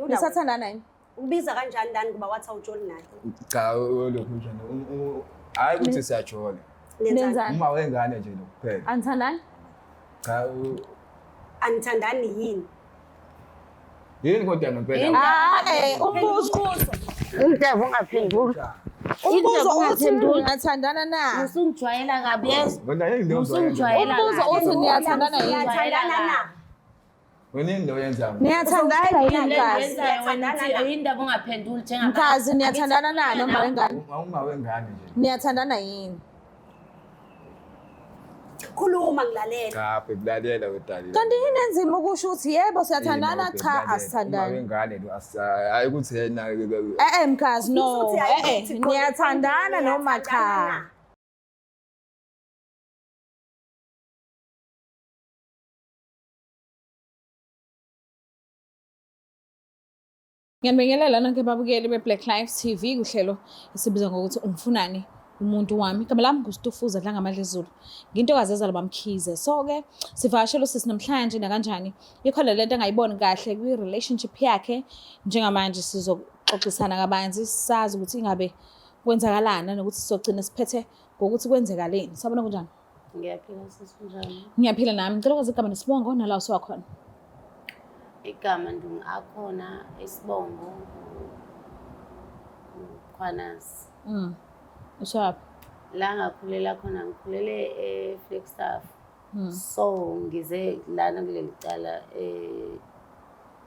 Phendula wena. Nisathandana yini? Ukubiza kanjani lani kuba wathi awujoli naye? Cha, lokhu njani. Hayi ukuthi siyajola. Nenzani? Nenzani? Uma wengane nje lokuphela. Anithandani? Cha, Anithandani yini? yini kodwa ngempela? Ah, eh, umbuzo Indaba ungaphenduli. umbuzo uthi ungaphenduli. niyathandana na? Usungijwayela kabi yezwa. Wena yini leyo Usungijwayela Umbuzo kabi. uthi niyathandana yini? Niyathandana na? Wena yini leyo yenzayo? Niyathandana yini Le nto mkazi? oyenzayo wena uthi indaba ungaphenduli njengabantu. Mkazi niyathandana na noma wengane? Uma wengane nje. Niyathandana yini? Khuluma ngilalela. Cha, bebulalela wedalile. Kanti yini enzima ukusho ukuthi yebo siyathandana cha Uma asithandani? wengane lo hayi ukuthi yena Eh eh mkazi no. Uthi hayi Eh eh ukuthi qonde niyathandana noma cha? niyathandana na? Ngiyanibingelela nonke babukeli be-Black Lives TV kuhlelo esibiza ngokuthi umfunani umuntu wami. Igama lami nguStufuza Dlangamandla Zulu. Ngintokazi ezalwa bamkhize. So-ke sivakashela usisi namhlanje nakanjani. Ikhona lento engayiboni kahle kwi-relationship yakhe. Njengamanje sizoxoxisana kabanzi sazi ukuthi ingabe kwenzakalani nanokuthi sizogcina siphethe ngokuthi kwenzekaleni. Sabona kunjani? Ngiyaphila sisi unjani? Ngiyaphila nami. Ngicela ukwazi igama nesibongo nala usuka khona. Igama ndingu-Akhona isibongo Mkhwanazi. Uswaphi? La ngakhulela khona ngikhulele eFlagstaff. So ngize lana kuleli cala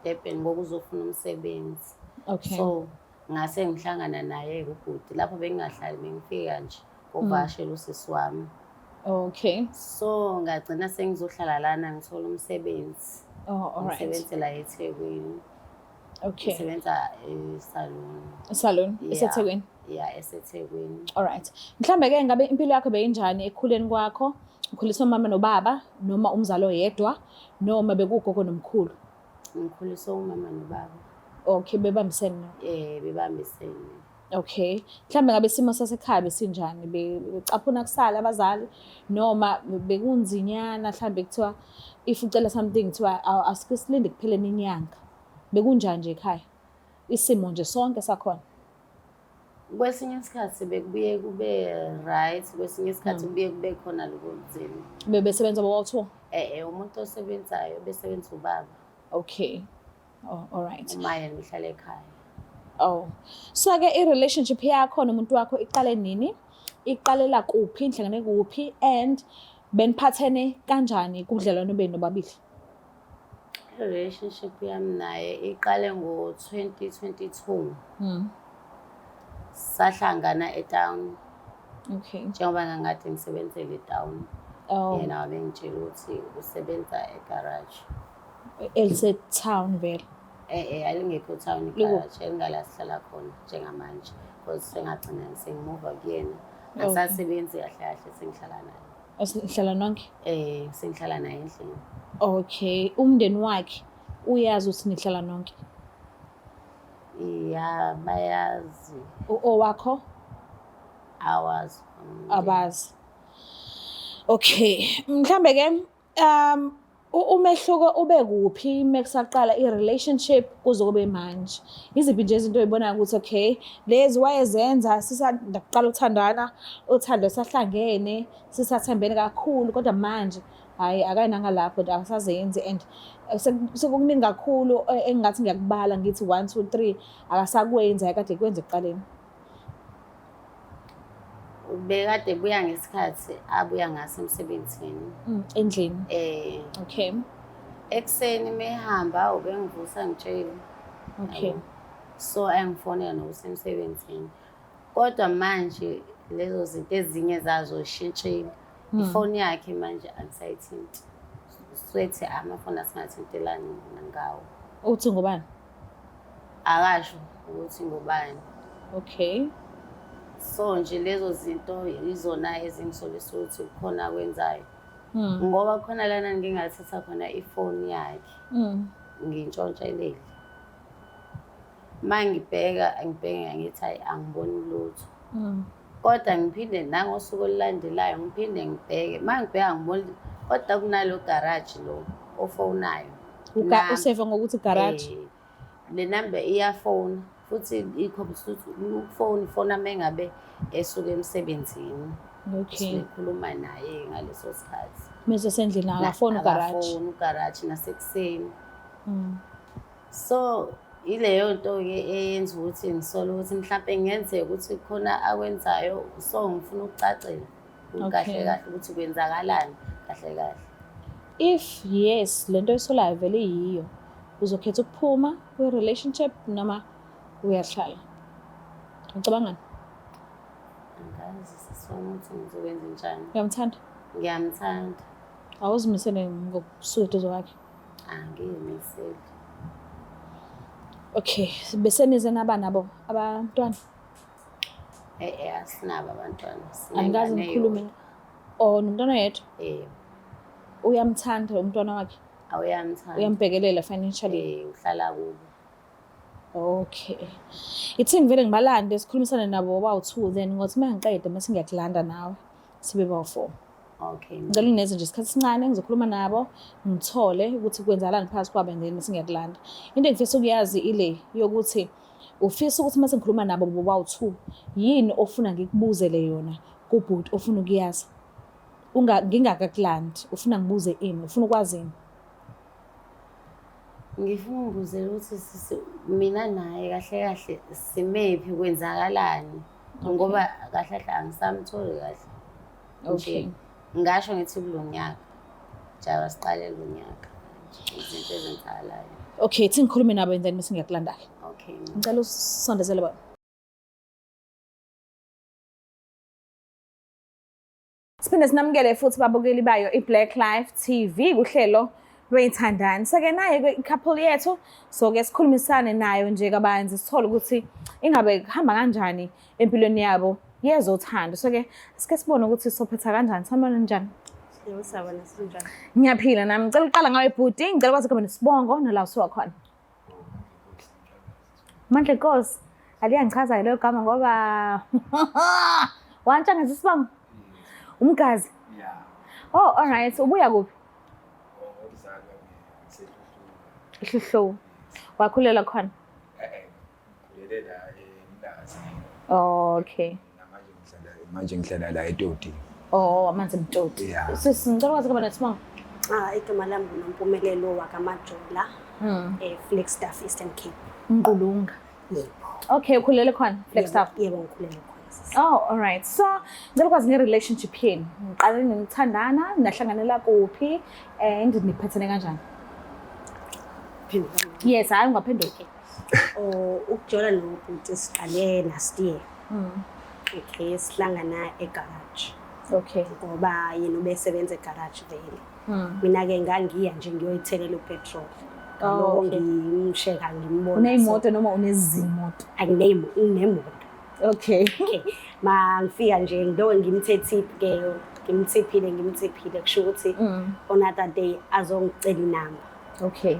eDurban ngokuzofuna umsebenzi. Okay. So ngase ngihlangana naye ubhuti lapho bengingahlali bengifika nje ngokuvakashela usisi wami. Okay. So ngagcina sengizohlala lana ngithola umsebenzi. Oh, all right. Ngisebenzela eThekwini. Okay. Ngisebenza esalon. Salon Yeah. eseThekwini. Yeah, eseThekwini. All right. Mhlambe ke ngabe impilo yakho beyinjani ekukhuleni kwakho? Ukhuliswa umama nobaba noma umzali oyedwa noma bekugogo nomkhulu? Ngikhuliswe umama nobaba. Okay, bebambisene. no? Bebambisene. Okay. Mhlambe ngabe isimo sasekhaya besinjani? Becaphuna kusala abazali noma bekunzinyana mhlambe kuthiwa if ucela something kuthiwa asike silinde kupheleni inyanga. Bekunjani nje ekhaya? Isimo nje sonke sakhona. Kwesinye isikhathi bekubuye kube right, kwesinye isikhathi kubuye kube khona lokho kunzima. Bebesebenza bowu-two. Umuntu osebenzayo besebenza ubaba. Okay. Oh, all right. Uma yena uhlala ekhaya. Oh. So ke i-relationship yakho nomuntu wakho iqale nini? Iqalela kuphi, nihlangane kuphi and beniphathene kanjani kubudlelwano benu nobabili? I-relationship yami naye iqale ngo-2022. Sahlangana etown Okay. njengoba ngangikade ngisebenzela etown. Oh, Yena wabengitshela ukuthi usebenza egarage. elise town vele. Alingekho town Liku- igarage elingala sihlala khona njengamanje because sengagcina sengimuva kuyena. Angisasebenzi kahle kahle sengihlala naye. Esihlala nonke. Sengihlala naye endlini. Okay. Umndeni wakhe uyazi ukuthi nihlala nonke. Ya, bayazi. Owakho Awazi. Abazi. Okay. Mhlambe ke umehluko ube kuphi mekusaqala i-relationship kuze kube manje? Iziphi nje izinto oyibonayo ukuthi okay, lezi wayezenza sisanda kuqala ukuthandana, uthando sahlangene, sisathembene kakhulu kodwa manje hayi akayinanga lapho akasazenzi and sekukuningi kakhulu engingathi ngiyakubala ngithi 1 2 3 akasakwenzi ayekade kwenza ekuqaleni. Ubekade buya ngesikhathi abuya ngaso emsebenzini. Endlini. Okay. Ekuseni mehamba ubengivusa ngitshela. Okay. So engifonela nokusemsebenzini. Kodwa manje lezo zinto ezinye zazo zishintshile. Ifoni yakhe manje angisayithinti. Swethi amafoni asingathintelani ngawo. Uthi ngubani? Akasho ukuthi ngubani. Okay. So nje lezo zinto izona ezingisolisa ukuthi kukhona akwenzayo. Ngoba khona lana ngingathatha khona ifoni yakhe. Ngintshontshelele. Uma ngibheka ngibheke ngithi hayi angiboni lutho. Kodwa ngiphinde nangosuku olulandelayo ngiphinde ngibheke. Uma ngibheka angiboni kodwa kunalo garage lo ofonayo. Useva ngokuthi garage. Le number iyafona futhi ikhombisa ukuthi ukufona ifona mengabe esuke emsebenzini. Okay. Sikhuluma naye ngaleso sikhathi. Mese sendlini akafoni ugaraji. Akafoni ugaraji nasekuseni. So ileyo nto-ke eyenza ukuthi ngisole ukuthi mhlampe kungenzeka ukuthi khona akwenzayo, so ngifuna ukucacela kahle kahle ukuthi kwenzakalani kahle kahle. If yes, lento oyisolayo vele iyiyo, uzokhetha ukuphuma kwi-relationship noma uyahlala? Ucabangani? Angazi sisi wami ukuthi ngizokwenza njani. Uyamthanda? Ngiyamthanda. Awuzimisele ngokusuka eduze kwakhe? Angiyimisele. Okay, bese nize naba nabo abantwana? Eh, asinabo abantwana. Angikaze Sinengane ngikhulume. eyodwa. Oh, nomntwana oyedwa? Eh, Uyamthanda umntwana wakhe? awuyamthanda. Uyambhekelela financially? Eh, uhlala kubo. Okay. Ithi ngivele ngibalande sikhulumisane nabo bawu-2, then ngothi uma ngiqeda mase ngiyakulanda nawe sibe bawu-4. Okay. Ngicela ungineze nje isikhathi esincane, ngizokhuluma nabo ngithole ukuthi kwenzakalani phakathi kwabo and then mase ngiyakulanda. Into engifisa ukuyazi ile yokuthi ufisa ukuthi mase ngikhuluma nabo bobawu-2, yini ofuna ngikubuzele yona kubhuti ofuna ukuyazi? Unga ngingakakulandi, ufuna ngibuze ini? Ufuna ukwazi ini? Ngifuna ungibuzele ukuthi sisi, mina naye kahle kahle simephi, kwenzakalani, ngoba kahle kahle angisamtholi kahle nje. Ngasho ngithi kulo nyaka jaba siqale lo nyaka izinto ezenzakalayo. Okay, thi ngikhulume nabo and then mase ngiyakulanda-ke. Okay. Ngicela usondezele bona. Siphinde sinamukele futhi babukeli bayo i-Black Life TV kuhlelo lwey'thandani. Seke naye-ke i-couple yethu, so-ke sikhulumisane nayo nje kabanzi, sithole ukuthi ingabe kuhamba kanjani empilweni yabo yezothando. So-ke sike sibone ukuthi sophetha kanjani. Sanibona, njani? Yebo, sawubona, sinjani? Ngiyaphila nami. Ngicela ukuqala ngawe bhuti, ngicela ukwazi igama nesibongo nala usuka khona. Mandla Nkosi, aliyangichaza-ke leyo gama ngoba wantshangeza isibongo. Umgazi. Yeah. Oh, all right. Ubuya kuphi? Ngokuzalwa ngiseHluhluwe. Ihluhluwe. Wakhulela khona? Eh, ngikhulele la eMlazi. Okay. Namanje ngihlala, manje ngihlala la eToti. Oh, amanzi emtoti. Yeah. Sisi, ngicela ukwazi igama nesibongo. Ah, igama lami nguNompumelelo wakaMajola, Flagstaff, Eastern Cape. Ngqulunga. Yebo. Okay, ukhulele khona Flagstaff. Yebo, ngikhulele khona, sisi. Oh, all right. So, ngicela ukwazi nge-relationship yenu. Niqale nithandana, nahlanganela kuphi and niphethene kanjani? Phendula. Yes, hayi ungaphendula. Oh, ukujola nobhuti siqale last year. Okay, sihlangana egarage. Ngoba yena ubesebenza egarage vele. Mina-ke ngangiya nje ngiyoyithelela upetrol. Oh, Ngaloko okay. ngimsheka ngimbona. Uneyimoto noma unezimoto? Nginemoto. Okay. Okay. Ma ngifika nje ngiloko ngimthe tip ke, ngimthiphile ngimthiphile, kusho ukuthi on other day azongicela inamba. Okay,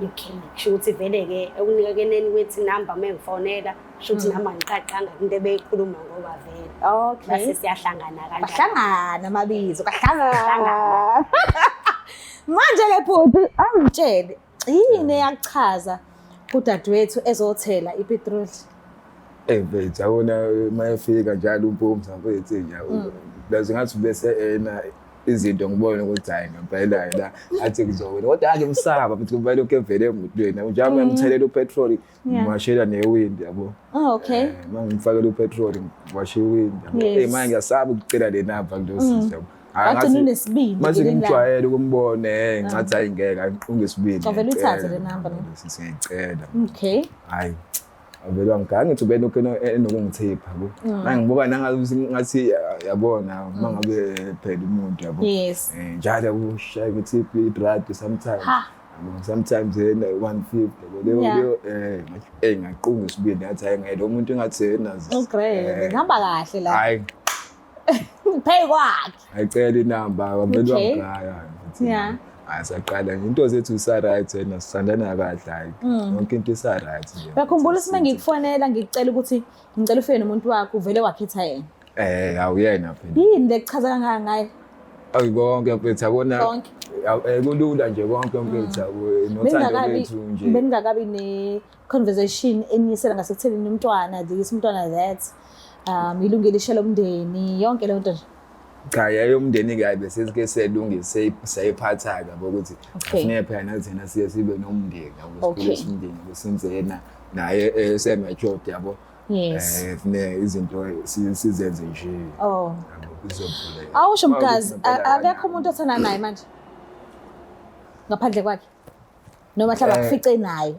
kusho ukuthi vele ke ekunikekeneni kwethi inamba mengifonela, kusho ukuthi nami angiqaqanga into ebeyikhuluma ngoba vele. Base siyahlangana kanjalo. Bahlangana amabizo, bahlangana. Manje ke bhuti, angitshele, yini eyakuchaza kudadewethu ezothela ipetroli? Eh mfethu, yabona uma efika njalo uMpumza mfethu nje, lazi ngathi bese ena izinto ngibone ukuthi hayi ngempela la athi ngizowena, kodwa ake msaba futhi kuba lokhu evele emotweni njengoba ngimthelela upetroli, ngiwashela newindi yabo. Oh, okay. Uma ngimfakela upetroli ngiwashe iwindi yabo. Eh, manje ngiyasaba ukucela le namba kulo sisi yabo. Hhayi, Wagcina unesibindi mase ngelinye ilanga. ngimjwayele ukumbona, ngathi hayi ngeke angiqunge isibindi. Wavele uyithathe le ngiyacela, namba, ne? sisi, ngiyacela. Okay. Hayi, avele wangigaya, ngithi ubelokhu enokungithipha yabo. Manje ngibuka nangathi ngathi yabona uma ngabe phela umuntu yabo. Njalo ushaya ngithipha i-drug sometimes. Ha. Yabo, sometimes yena 150 yabo. Leyo leyo ngathi, ngaqunga isibindi ngathi hayi ngeke lo muntu ngathi yena Great. Ngihamba kahle la. Hayi. Pay kwakhe. Ayicela inamba, wavele wangigaya. Hayi saqala nje into zethu isa-right wena, sithandana kahle hayi. Yonke into isa-right nje. Uyakhumbula ukuthi mengikufonela ngikucela ukuthi ngicela ufike nomuntu wakho, uvele wakhetha yena. Awuyena phela. Yini le kuchaza kangaka ngaye? Ayi konke mfethu yabona Konke. Kulula nje konke mfethu yabo nothando lwethu nje. Beningakabi ne-conversation eniyisela ngasekuthenini umntwana this, umntwana that, ilungelo ishe lomndeni, yonke leyo nto nje. Cha, yayomndeni-ke hayi besesike selungise sayiphatha-ke yabo ukuthi kufuneka phela nathina siye sibe nomndeni yabo, sikhulise umndeni yabo, since yena naye ese-matured yabo. Yes. Funeka izinto sizenze nje. Oh. Yabo, kuzophila. Awusho Mgazi, Ngempela akekho umuntu othandana naye manje ngaphandle kwakhe, noma mhlawumbe akufice naye?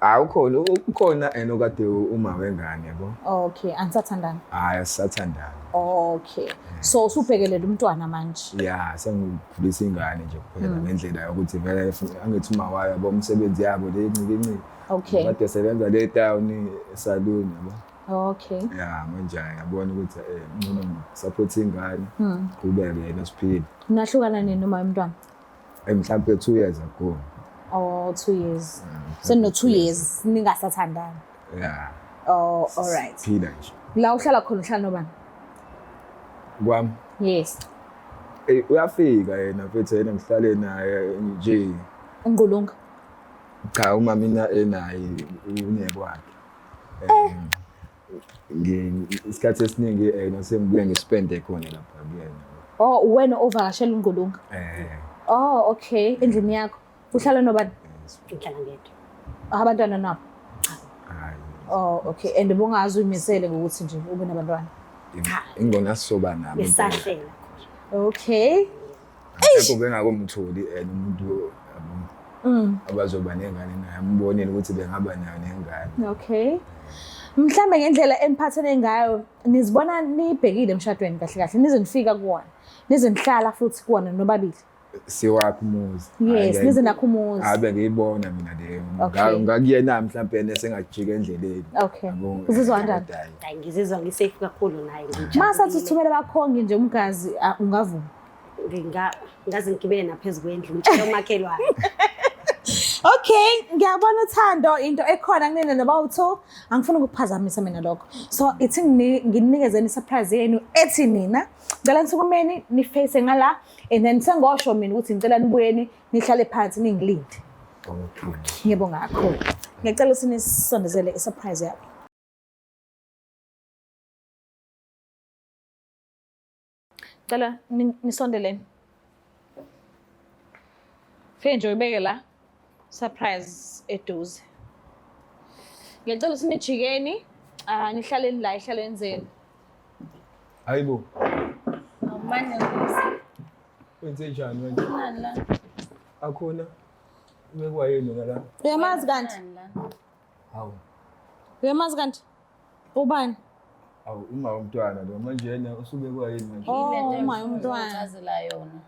Hayi, ukhona, ukhona and okade uma wengane yabo. Okay, anisathandani? Hayi, asisathandani. Okay, so usubhekelela umntwana manje? Ya, sengikhulisa ingane nje kuphela ngendlela yokuthi vele angithi uma wayo yabo umsebenzi yabo le incike incike. Kade sebenza le town esaluni yabo. Ya, manje ngiyabona ukuthi ngcono ngisupport ingane. Qhubeke yena siphile. Nahlukana nini noma umntwana? Mhlambe 2 years ago. Oh, 2 years. Seno 2 years ningasathandani. Yeah. Oh, all right. Phila nje. La uhlala khona uhlala nobani? Kwami. Yes. Uyafika yena mfethu, yena ngihlale naye nje. Ungqulunga. Cha, uma mina enaye unekwakhe. Isikhathi esiningi nosengibuye ngispende khona lapha kuyena. Oh, wena ovakashela ungqulunga. Oh, okay. Endlini yakho. Uhlala nobani? Ngihlala ngedwa. Abantwana nabo? Hayi. Oh, okay. And ubungazi uyimisele ngokuthi nje ube nabantwana? Cha. Ingona sizoba nabo. Besahlela khona. Okay. Mhlawumbe bengakomtholi umuntu yabo abazoba nengane naye, ambonile ukuthi bengaba nayo nengane. Okay. Mhlambe ngendlela eniphathene ngayo nizibona nibhekile emshadweni kahle kahle, nize nifika kuwona, nize nihlala futhi kuwona nobabili. Siwakhe umuzi. Yes, Hhayi, nize nakho umuzi. Abe ngiyibona mina leyo. Okay. Ngakuyena mhlambe yena esengajika endleleni. Okay. Yabo, Uzizwa kanjani? kodwa hhayi. Hayi, ngizizwa ngisafe kakhulu naye, ngijabulile. Mase sithumele abakhongi nje uMgazi, ungavuma? Ngaze ngigibele naphezu kwendlu ngitshele umakhelwane. Okay, ngiyabona uthando into ekhona kunina noba u2, angifuni ukukuphazamisa mina lokho. So ithi nginikezeni i-surprise yenu ethi nina ngicela nisukumeni niface ngala and then sengosho mina ukuthi ngicela nibuyeni nihlale phansi ningilinde. Okay. Ngiyabonga kakhulu. Ngiyacela ukuthi nisondezele i-surprise yabo. Cela nisondeleni. Fike nje uyibeke la. Surprise eduze. Ngiyacela ukuthi nijikeni, nihlaleni la ehlaleni zenu. Hayibo. Awumane Nkosi. Wenze njani manje? Nani la? Akhona. Ubekwa yini wena la? Uyamazi kanti? Nani la? Hawu. Uyamazi kanti? Ubani? Awu, uma umntwana lo manje yena usubekwa yini manje? Oh, Yile nto uma engifuna umntwana. ukuchazela yona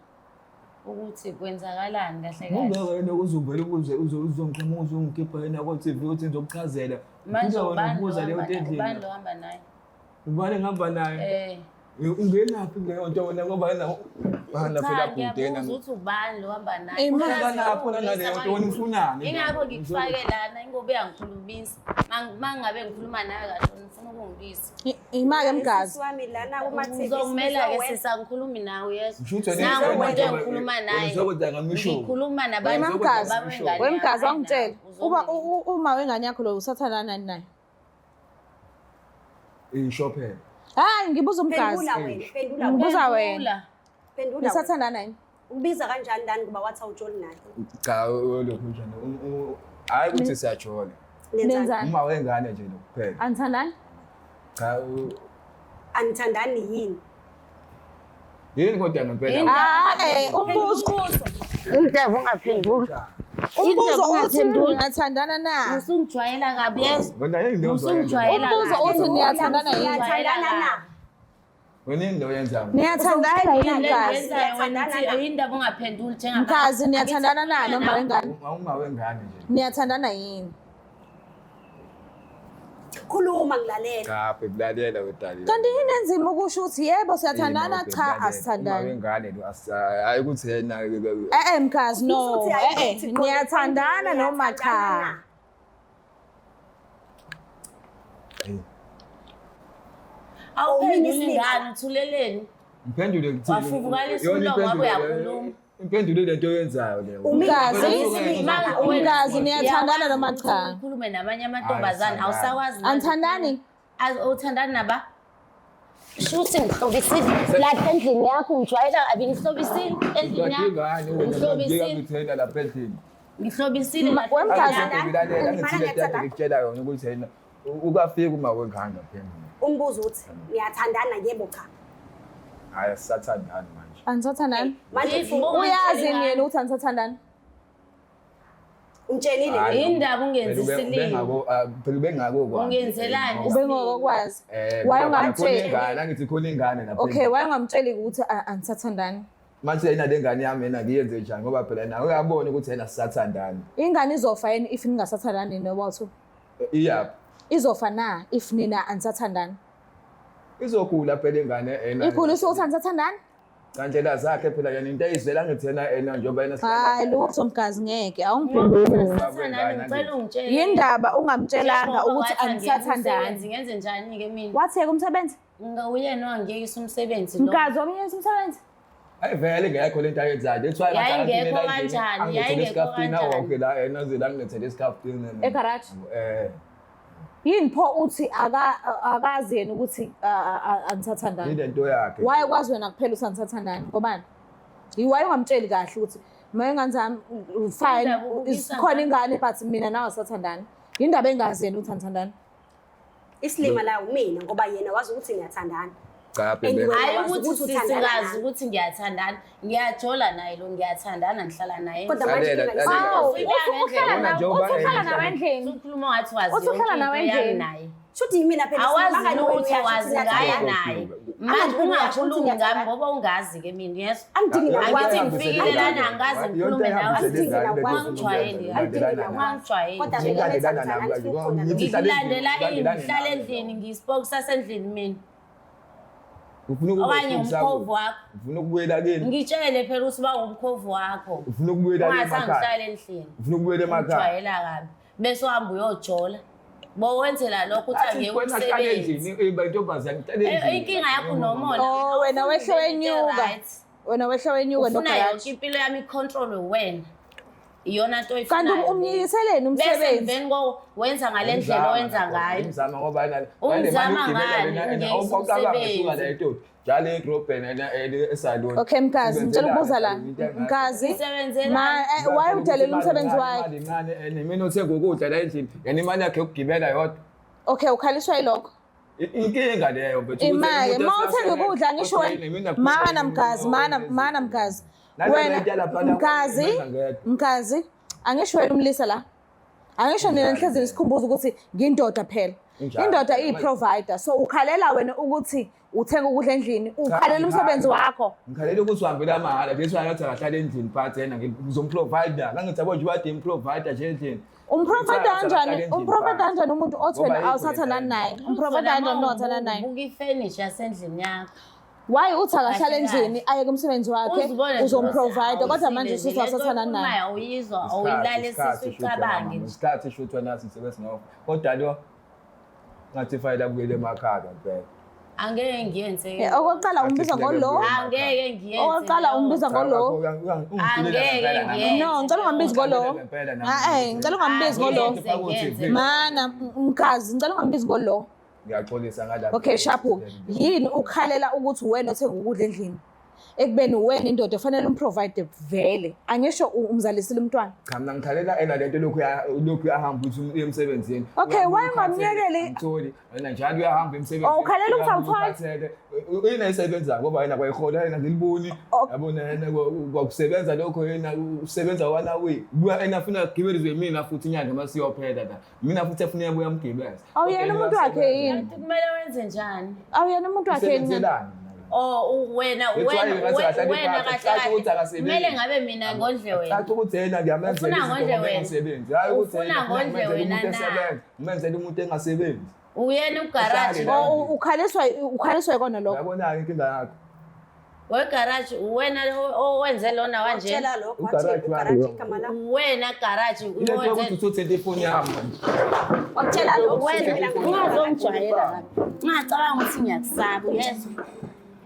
ukuthi kwenzakalani kahle kahle. Ungeke wena uzuvele ubuze uzongiqhamuka uzongikhipha yena ko TV uthi ngizokuchazela. Manje Ufika wena ubani ubuza lo leyo ohamba nto naye? endlini. Ubani lo ohamba naye? Ubani engihamba naye? Ungenaphi kuleyo nto wena ngoba yena bana Cha, phela bhuti yena. ngiyabuza ukuthi ubani lo ohamba naye. Eh, Uyazi Ungenaphi ukuthi naleyo nto wena ufunani? Ingakho ngikufake lana ingoba uyangikhulumisa. Mangabe ngikhuluma nawe kahle ngifuna ukungibisa. Imake Mgazi. Sisi wami lana kuma TV. Uzokumela ke sisi, angikhulumi nawe yeso. Ngisho ukuthi wena Nangu wena umuntu wena engikhuluma wena naye. uzokwenza ngamisho. Ngikhuluma nabantu Wena Mgazi. baba wengane Wemgazi yakho, wangitshela. Uba uzongilindela. uma wengane yakho lo usathandana nani naye? Isho phela. Hayi, ngibuza uMgazi. Phendula wena, phendula wena. Ngibuza wena. Phendula. Phendula wena. Nisathandana nani? Ubiza kanjani lani kuba wathi awujoli naye? Cha, lokhu njani? Hayi ukuthi siyajola. Nenzani? Nenzani? Uma wengane nje lokhu kuphela. Anithandani? Cha, Anithandani yini? yini kodwa ngempela? Yini? Umbuzo. Umntwana ungaphenduli. Umbuzo uthi Ungaphenduli. niyathandana na? Usungijwayela kabi yeso. Wena yini leyo Usungijwayela Umbuzo kabi. uthi niyathandana yini? Niyathandana na? Wena yini leyo yenzayo? Niyathandana yini Yini le Mgazi? oyenzayo wena uthi yini indaba ungaphenduli njengabantu? Mgazi niyathandana na noma wengane? Uma wengane nje. Niyathandana yini? Khuluma ngilalela. Cha, bebulalela wedali. Kanti yini enzima ukusho ukuthi yebo siyathandana cha Uma asithandani? wengane lo hayi ukuthi yena Mgazi no. Uthi hayi, uthi qonde Niyathandana noma cha? niyathandana na? Awuphenduli Awumini ngani uthuleleni? Ngiphendule ngithini? Wafuvukalisa Yona umlomo wabe impendulo leyo. uyakhuluma. Impendulo ile nto oyenzayo leyo. Mgazi, Wena- Mgazi niyathandana noma cha? Ukhulume namanye amantombazane Hayi, awusakwazi manje. Anithandani? Uthandani naba? Shuthi ngihlobisile lapha endlini yakho ngijwayela kabi ngihlobisile endlini yakho. Ingane wena Ngihlobisile. ngithenda lapha endlini. Ngihlobisile lapha Wemgazi. endlini yakho. Ngilalela ngithi le nto ngikutshela yona ukuthi yena ukafika uma wengane lapha endlini. Umbuzo uthi niyathandana yebo cha. Hayi sisathandani manje. Anisathandani? Manje If ubonga Uyazi ngitshele yena ukuthi anisathandani? umtshenile Hayi, Yindaba ungenzi phela isilima. phela ubengako kwami. Ungenzelani? Ubengokwazi. Eh, Why ngoba khona ungamtsheli? ingane, angithi khona ingane lapha. Okay, why ungamtsheli ukuthi anisathandani? Manje yena le ngane yami yena ngiyenze njani ngoba phela nawe uyabona ukuthi yena sisathandani. Ingane izofa yini if ningasathandani noba-two? Iyaphi? Izofa na if nina anisathandani? Izokhula phela ingane ena. Ikhuliswa ukuthi anisathandani? Kandlela zakhe phela yena into ayizwela ngithi yena ena njengoba yena Hayi lutho Mgazi ngeke awungiphenduli. Sisathandani, ngicela ungitshele. Yindaba ungamtshelanga Njengoba ukuthi wathi angiyeke anisathandani? umsebenzi, Ngenze njani-ke mina? Watheka umsebenzi? Uyena owangiyekisa umsebenzi lo. Mgazi wamyekisa umsebenzi? Hayi vele ngekho lento ayenzayo. That's why Yayingekho kanjani, yayingekho kanjani. wonke la yena aze la ngilethele isikhaftini. Egaraji? Eh. Yini pho uthi akazi yena ukuthi anisathandani? Ile nto yakhe. Why kwazi wena kuphela ukuthi anisathandani? Ngobani? Why ungamtsheli kahle ukuthi mina ingane zami fine Indaba ubukisa khona ingane but mina nawe asathandani. Yindaba engazi yena ukuthi anisathandani. Isilima la umina ngoba yena wazi ukuthi ngiyathandana. Cha And phela. wena Hhayi wazi ukuthi ukuthi uthandana sisikazi nami. ukuthi ngiyathandana. Ngiyajola naye lo ngiyathandana ngihlala naye. Kodwa manje Lalela, inkinga lalela. Awu, isilima. uthi uhlala Yabona nawe, njengoba uthi uhlala yena nawe endlini. Usukhuluma ngathi wazi Uthi uhlala yonke nawe into yami endlini. naye. Shuthi yimina phela Awazi isilima, ngani wena lutho uyasho wazi ukuthi ngaye ngiyathandana? naye. Manje ungakhulumi ngami ngoba ungazi-ke mina yes. Angidingi Angithi nakwazi. ngifikile lana angazi ngikhulume nawe. Ungangijwayeli. Ungangijwayeli. Kodwa vele Ngilandelana nawe kanje. Ngithi hlala Ngikulandela endlini, ini ngihlala endlini ngiyispoki sasendlini mina. Ufuna ukuba Okanye ispoki sakho. umkhovu wakho. Ufuna ukubuyela kini. Ngitshele phela ukuthi uba ngumkhovu wakho. Ufuna ukubuyela Ungathi emakhaya. angihlale endlini. Ufuna ukubuyela emakhaya. Ngijwayela kabi. Bese uhamba uyojola. Bowenzela lokho ukuthi angiyeke Wena hlala umsebenzi. endlini, eh, intombazane hlala endlini. Inkinga yakho unomona. Oh, wena wehle wenyuka. Right. Wena wehle wenyuka Ufuna nogaraji. yonke impilo yami icontrolwe wena. Iyona nto Kanti oyifunayo. umnyikiseleni Bese umsebenzi? emveni koko wenza ngale ndlela owenza ngayo. Umzama ngoba yena Ungizama ngani? Ungiyekisa umsebenzi. Njalo edrobheni ena esalon. Okay Mgazi, ngicela ukubuza la. Mgazi, Ngisebenzelani? ma why udelela umsebenzi wakhe? Imali incane ene mina uthenga ukudla la endlini. Yena imali yakhe yokugibela yodwa. Okay, ukhaliswa yilokho. Inkinga leyo mfethu. Imali, uma uthenga ukudla ngisho wena mana Mgazi, mana Mgazi. Wena Mgazi, Mgazi, angisho wena umlisa la. Angisho nina nihlezi nisikhumbuza ukuthi ngindoda phela. Injalo. Indoda iyi-provider. So ukhalela wena ukuthi uthenga ukudla endlini, ukhalela umsebenzi wakho. Ngikhalela ukuthi uhambela mahhala leso ngathi akahlala endlini but yena ngizomprovide. Ngangithi yabo nje bade improvide nje endlini. Umprovide kanjani? Umprovide kanjani umuntu othi Ngoba wena ayikho awusathandani lento. naye? Umprovide kanjani umuntu othandana naye? Buka ifurniture yasendlini yakho. Why uthi akahlale Kahle endlini ayeke umsebenzi wakhe Uzibone nje uzomprovide ukuthi kodwa manje awusile usuthi nje, lento awusathandani naye. oyikhulumayo awuyizwa, awuyilalesisi uyicabange nje. Isikhathi shuthwa nathi sibe sinofa. Kodwa lo ngathi fanele abuyele emakhaya ngempela. Angeke ngiyenze. Okokuqala umbiza ngolo. Angeke ngiyenze. Okokuqala umbiza ngolo. Angeke ngiyenze. No, ngicela ungambizi ngolo. Ah eh, ngicela ungambizi ngolo. Angiyenze. Mana Mgazi, ngicela ungambizi ngolo. Ngiyaxolisa ngalapho. Okay, Shapu, yini ukhalela ukuthi wena othenga ukudla endlini? Ekubeni wena indoda fanele umprovide vele. Angisho umzalisile umntwana. Cha mina ngikhalela ena lento lokhu lokhu uyahamba uthi uye emsebenzini. Okay, why ungamyekeli? Ngitholi wena njalo uyahamba emsebenzini. Oh, ukhalela ukuthi awutholi? Ukhathele. Yena isebenza ngoba yena kwayihola yena ngiliboni. Oh. Yabona yena kwakusebenza lokho yena usebenza one week. Buya yena afuna kugibelizwe mina futhi inyanga masiyophela la. Mina futhi efuna uyabuya amgibeza. Awuyena umuntu wakhe yini? Kanti kumele wenze njani? Awuyena umuntu wakhe yini? Usebenzelani? Oh, wena That's why wena ngathi akahlali wena phansi, kahle caca ukuthi kahle. akasebenzi. Kumele ngabe mina ngondle wena. Caca ukuthi yena ngiyamenzela Ufuna izinto ngondle ngoba wena. engasebenzi. Hayi ukuthi Ufuna yena ngondle ngimenzele wena umuntu na? esebenza, ngimenzele umuntu engasebenzi. Uyena ugaraji. Uhlale la. Oh, ukhaliswa ikona lokho. Uyabona-ke inkinga yakho. Wegaraji uwena owenze lona wanje. Tshela lokho wathi Ugaraji ugaraji wami. igama lakho. Wena garaji Ile nto yokuthi owenze uthuthe ifoni yami manje. Wakutshela lokho. Wena ungazongijwayela kabi. Ungacabanga ukuthi ngiyakusaba uyezwa.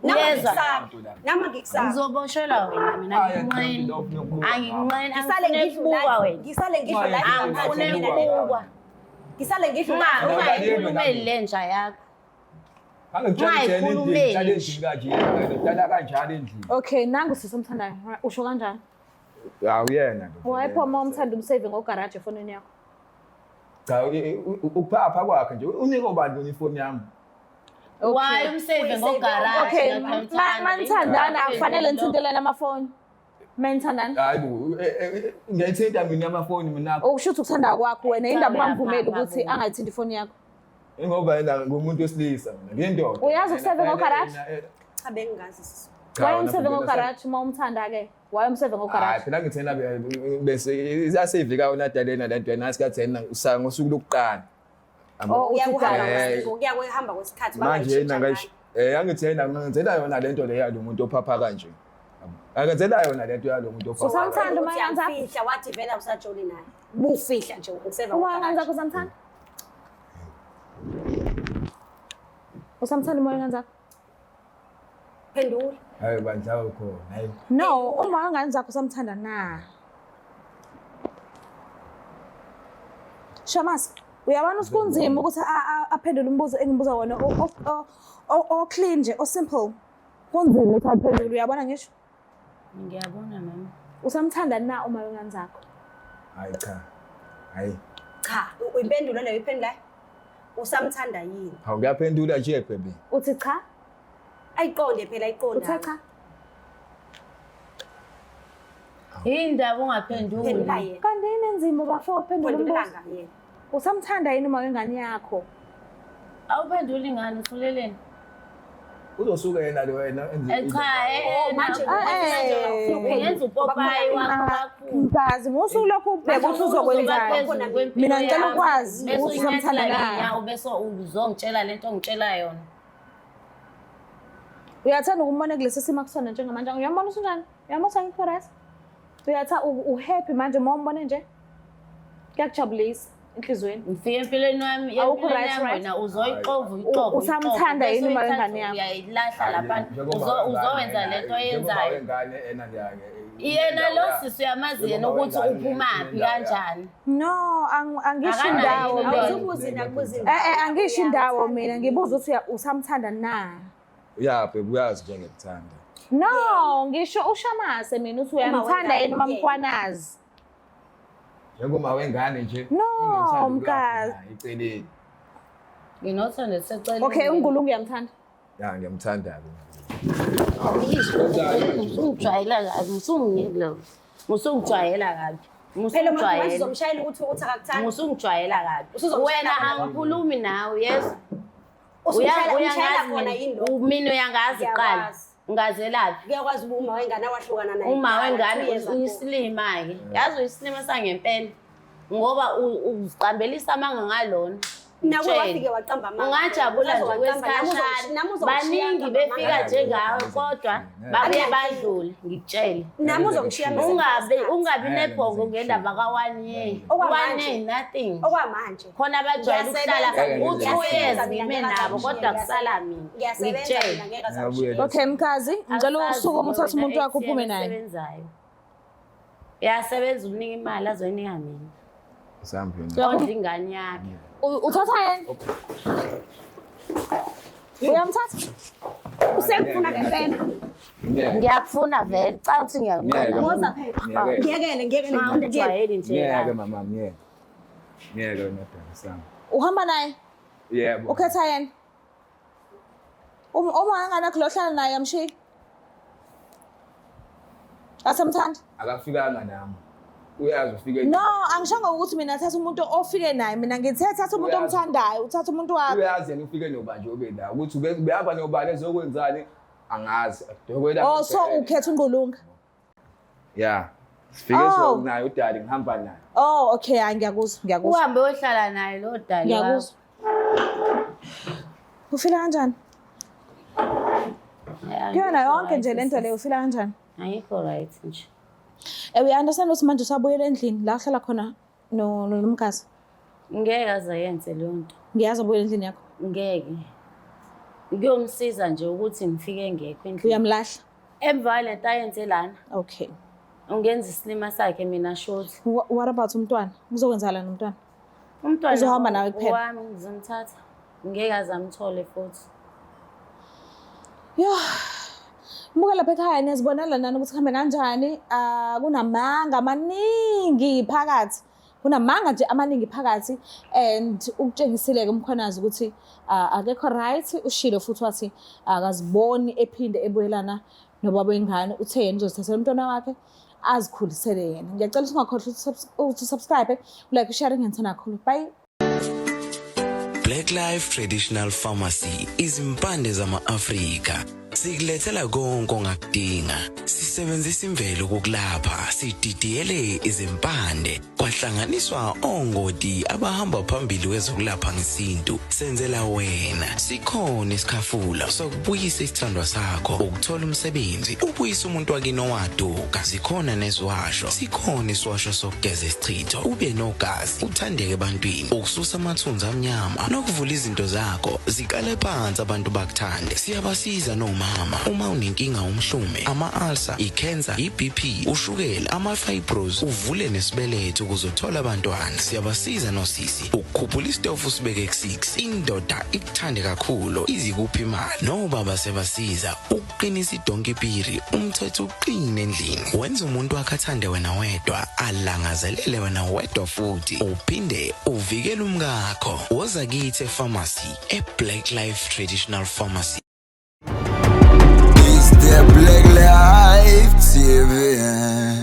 Nama Uyezwa? ngikusaba. Nama ngikusaba. Ngizoboshelwa wena mina Hayi, angikunqeni. ngifuna ukubuka. Angikunqeni, Ngisale angifune ngidlula. ukubukwa wena. Ngisale ngidlula. Angifune ukubukwa. Ngisale ngidlula. Ungayikhulumeli le nja yakho. Angikutshela endlini, Ungayikhulumeli. ngihlala endlini kanje, ngihlala kanjalo endlini. Okay, nangu sisi omthandayo. Usho kanjani? Awuyena lo. Wayepho uma umthanda umsave ngogaraji efonini yakho. Cha, ukuphapha kwakhe nje unike ubani wena ifoni yami? Why umsave ngogaraji? Okay, manithandana akufanele nithintelane amafoni. Manithandana. Hayi bo, ngiyayithinta mina amafoni mina. Okusho ukuthi ukuthanda kwakho wena indaba Cha, ungamvumeli uyaphapha ukuthi bo. angayithinti ifoni yakho. Ngoba yena ngumuntu wesilisa mina, ngiyindoda. Uyazi ukuseve ngogaraji? Cha bengingazi sisi. Cha, Why wena umseve phela ngogaraji uma umthanda ke? Why umseve Hayi ngogaraji? phela ngithena bese isasevika yona dalena lento yena sikathi yena usanga ngosuku lokuqala. Oh, uthi Kuyakuhamba cha. kuyakuhamba kwesikhathi Manje yena bangayishintsha ngayish angithena ngenzela yona lento le yalo muntu ophapha kanje. Akenzela yona lento yalo muntu ophapha. Usamthanda uma Uthi yenza? uyamfihla, wathi vele awusajoli naye. Bufihla nje ukuseva Uma ngane zakho usamthanda? Usamthanda uma ngane zakho? Phendula. Hayi bandla ukhona. Hayi. No, uma ngane zakho usamthanda na? Shamas, uyabona ukuthi kunzima ukuthi aphendule umbuzo engimbuza wona o clean nje, o simple. Kunzima ukuthi aphendule, uyabona ngisho? Ngiyabona mama. Usamthanda na uma ngane zakho? Hayi cha. Hayi. Cha, impendulo leyo iphendulayo. Usamthanda yini? Hawu ngiyaphendula nje baby. Uthi cha? Ayiqonde phela ayiqonde. Uthe cha? Yindaba ungaphenduli. Phendula yena. Kanti yini enzima bafo uphendula Phendula umbuzo? yena. Usamthanda yini uma wengane yakho? Awuphenduli ngani usuleleni? Uzosuka yena lo wena enze. Cha, Manje uyenza upopayi wakho kakhulu. Mkazi, musu lokhu ubheka ukuthi uzokwenzani. Mina ngicela ukwazi ukuthi usamthanda na. Bese uzongitshela lento ongitshela yona. Uyathanda ukumbona kulesi simo akusona njengamanje. Uyambona usunjani? Uyambona ukuthi angikho right? Uyatha u-happy manje uma umbone nje? Kuyakujabulisa enhliziyweni. Ngifike empilweni wami, Awukho empilweni right, yami right? wena uzoyixova uyixova. Usamthanda yini uma wengane yakho? Uyayilahla lapha. Uzowenza lento oyenzayo. Wengane ena ngiyake. Yena lo sisi uyamazi yena ukuthi uphumaphi kanjani. No, angisho Akanayo indawo yini mina. Awuzubuzi nakubuzi. Angisho indawo mina, ngibuza ukuthi usamthanda na? Ya baby uyazi nje ngikuthanda. No, ngisho uShamase mina uthi uyamthanda yini uMamkhwanazi. Njengoma wengane nje. No, ngimthanda mkazi. ukulapha naye, Eceleni. Nginothando seceleni. Okay, uNgulungu uyamthanda. Ya ngiyamthanda ke. Usungijwayela kabi, usungiyekela. Usungijwayela kabi. Phela manje Usungijwayela. uzomshayela ukuthi uthi akakuthandi. Usungijwayela kabi. Usuzomshayela Wena khona. angikhulumi nawe, yes. Usumshayela umshayela khona yini lo? Mina uyangazi kuqala. Ngiyakwazi. Ngazelaphi? Kuyakwazi ukuba uma wengane awahlukana naye. Uma wengane 2 years ago. uyisilima-ke. Yazi uyisilima sangempela. Ngoba uziqambelisa amanga ngalona. Nawe Ngitshele. wafike waqamba amanga. Ungajabula nje Waqamba, nami kwesikhashana. nami uzongishiya Baningi ngaqamba befika amanga. njengawe kodwa babuye badlule, ngikutshele. Nami uzongishiya mase Ungabi nebhongo ngendaba ka-one year. Okwamanje. One year nothing. Okwamanje. Khona abajwayele ukuhlala Ngiyasebenza. u-2 years Ngiyasebenza ngime mina, nabo ngeke kodwa kusala mina. Ngiyasebenza Ngikutshele. mina ngeke azangishiye. Ngiyabuya. Okay, mkazi, ngicela usukume uthathe umuntu wakho uphume naye. Esebenzayo. Uyasebenza umnika imali azoyinika mina. Usambi yena. Ondla ingane yakhe. Uthatha yena? Uyamthatha? Usekufuna ngempela. Ngiyeke. Ngiyakufuna vele. Cha uthi Ngiyeke. ngiyakufuna. Ngiyeke. Ngiyekele, ngiyekele. Angijwayeli nje. Ngiyeke mama ngiyeke. Ngiyeke wena dada sami. Uhamba naye? Yebo. Ukhetha yena? Uma ngane yakho lo ohlala naye amshiyi? Asamthandi? Akafikanga nami. Uyazi ufike. No, angishongo ukuthi mina thatha umuntu ofike naye. Mina ngithe thatha umuntu Uyazi. omthandayo, uthatha umuntu wakho. Uyazi yena ufike nobanje ube la ukuthi ubehamba nobani ezokwenzani angazi. Dokotela. Oh, so ukhetha uNgulunga. Yeah. Sifike Oh. so naye udali ngihamba naye. Oh, okay, hayi ngiyakuzwa, ngiyakuzwa. Uhambe uyohlala naye lo dali wakho. Ngiyakuzwa. Ufila kanjani? Kuyona yonke nje lento leyo ufila kanjani? Ayikho right nje. We understand ukuthi manje usabuyela endlini la uhlala khona nomkazi. Ngeke aze ayenze leyo nto. Ngiyazi ubuyela endlini yakho. Ngeke. Kuyomsiza nje ukuthi ngifike ngekho endlini. Uyamlahla? Emva kwalento ayenze lana. Okay. Ungenza isilima sakhe mina shuthi. What about umntwana? Kuzokwenzakalani nomntwana? Umntwana Uzohamba nawe kuphela? Wami ngizomthatha. Ngeke aze amthole futhi. Yo. Muka lapha ekhaya niyazibonela nani ukuthi kuhambe kanjani. Ah, kunamanga amaningi phakathi. Kunamanga nje amaningi phakathi and ukutshengisile ke uMkhwanazi ukuthi akekho right. Ushilo futhi wathi akaziboni ephinde ebuyelana nobaba wengane. Uthe yena uzozithathela umntwana wakhe azikhulisele yena. Ngiyacela ukuthi ungakhohlwa ukuthi usubscribe, ulike, ushare, ngiyangithanda kakhulu. Bye. Black Life Traditional Pharmacy, izimpande zama-Afrika. Sikulethela konke ongakudinga. Sisebenzisa imvelo ukukulapha, sididiyele izimpande, kwahlanganiswa ongoti abahamba phambili kwezokulapha ngesintu. Senzela wena. Sikhona isikhafula sokubuyisa isithandwa sakho, ukuthola umsebenzi, ubuyise umuntu wakini owaduka. Zikhona neziwasho. Sikhona isiwasho sokugeza isichitho, ube nogazi, uthandeke ebantwini, ukususa amathunzi amnyama nokuvula izinto zakho ziqale phansi abantu bakuthande. Siyabasiza nomama uma unenkinga umhlume, ama-ulcer, i-cancer, i-BP, ushukela, ama-fibros, uvule nesibeletho ukuze uthole abantwana. Siyabasiza nosisi ukukhuphula isitofu usibeke ku-6, indoda ikuthande kakhulu izikuphi imali. Nobaba siyabasiza ukuqinisa idonki piri, umthetho uqine endlini, wenza umuntu wakhe athande wena wedwa, alangazelele wena wedwa, futhi uphinde uvikele umkakho. Woza kithi epharmacy, e-Black Life Traditional Pharmacy. It's the Black Life TV.